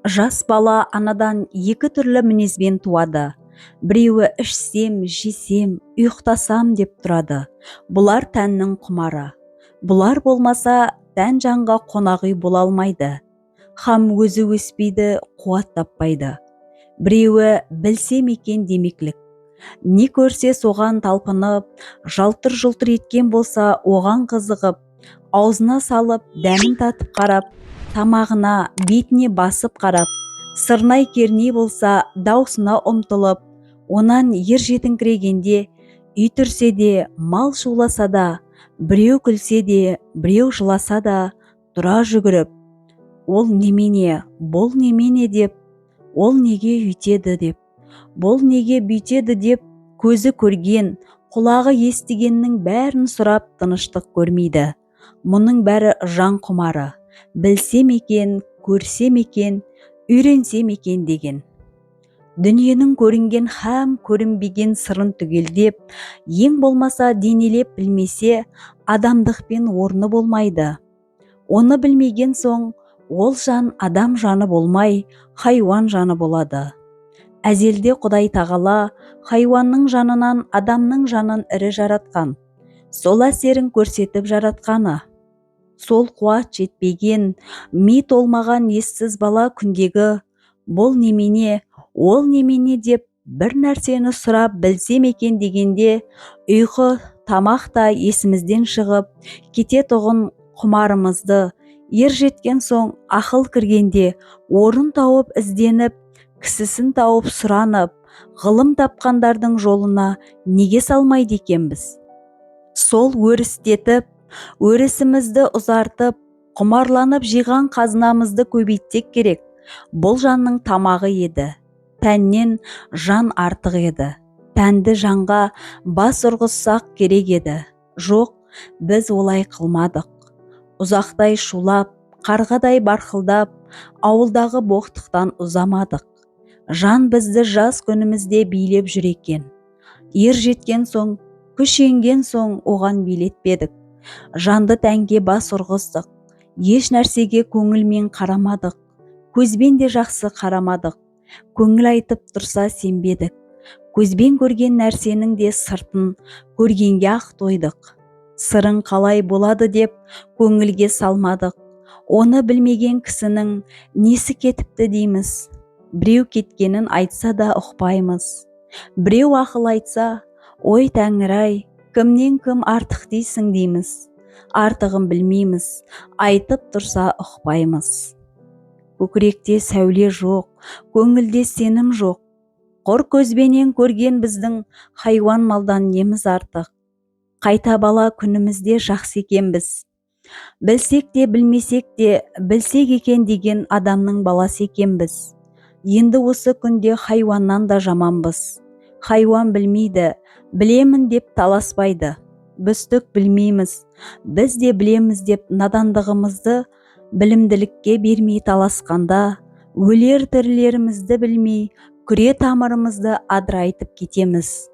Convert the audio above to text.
Жас бала анадан екі түрлі мінезбен туады. Біреуі ішсем, жесем, ұйықтасам деп тұрады. Бұлар тәннің құмары. Бұлар болмаса, тән жанға қонақ үй бола алмайды. Хам өзі өспейді, қуат таппайды. Біреуі білсем екен демеклік. Не көрсе соған талпынып, жалтыр-жұлтыр еткен болса оған қызығып, аузына салып, дәмін татып қарап, тамағына, бетіне басып қарап, сырнай керней болса даусына ұмтылып, онан ер жетіңкірегенде үй түрсе де, мал шуласа да, біреу күлсе де, біреу жыласа да тұра жүгіріп, ол немене, бұл немене деп, ол неге үйтеді деп, бұл неге бүйтеді деп, көзі көрген, құлағы естігеннің бәрін сұрап тыныштық көрмейді. Мұның бәрі жан құмары. Білсем екен, көрсем екен, үйренсем екен деген. Дүниенің көрінген һәм көрінбеген сырын түгелдеп, ең болмаса денелеп білмесе, адамдықпен орны болмайды. Оны білмеген соң, ол жан адам жаны болмай, хайуан жаны болады. Әзелде Құдай тағала хайуанның жанынан адамның жанын ірі жаратқан. Сол әсерін көрсетіп жаратқаны. Сол қуат жетпеген, ми толмаған ессіз бала күндегі бұл немене, ол немене деп бір нәрсені сұрап білсем екен дегенде, ұйқы, тамақ та есімізден шығып кететұғын құмарымызды ер жеткен соң, ақыл кіргенде орын тауып ізденіп, кісісін тауып сұранып, ғылым тапқандардың жолына неге салмайды екенбіз? Сол өрістетіп, өрісімізді ұзартып, құмарланып жиған қазынамызды көбейтсек керек. Бұл жанның тамағы еді. Тәннен жан артық еді. Тәнді жанға бас ұрғызсақ керек еді. Жоқ, біз олай қылмадық. Ұзақтай шулап, қарғадай барқылдап, ауылдағы боқтықтан ұзамадық. Жан бізді жас күнімізде билеп жүр екен. Ер жеткен соң, күш енген соң оған билетпедік. Жанды тәнге бас ұрғыздық. Еш нәрсеге көңілмен қарамадық. Көзбен де жақсы қарамадық. Көңіл айтып тұрса сенбедік. Көзбен көрген нәрсенің де сыртын көргенге-ақ тойдық. Сырың қалай болады деп көңілге салмадық. Оны білмеген кісінің несі кетіпті дейміз. Біреу кеткенін айтса да ұқпаймыз. Біреу ақыл айтса, ой тәңір-ай, кімнен кім артық дейсің дейміз. Артығын білмейміз, айтып тұрса ұқпаймыз. Көкіректе сәуле жоқ, көңілде сенім жоқ. Құр көзбенен көрген біздің хайуан малдан неміз артық? Қайта бала күнімізде жақсы екенбіз. Білсек те, білмесек те, білсек екен деген адамның баласы екенбіз. Енді осы күнде хайуаннан да жаманбыз. Хайуан білмейді, білемін деп таласпайды. Біз түк білмейміз, біз де білеміз деп надандығымызды білімділікке бермей таласқанда, өлер тірілерімізді білмей, күре тамырымызды адырайтып кетеміз.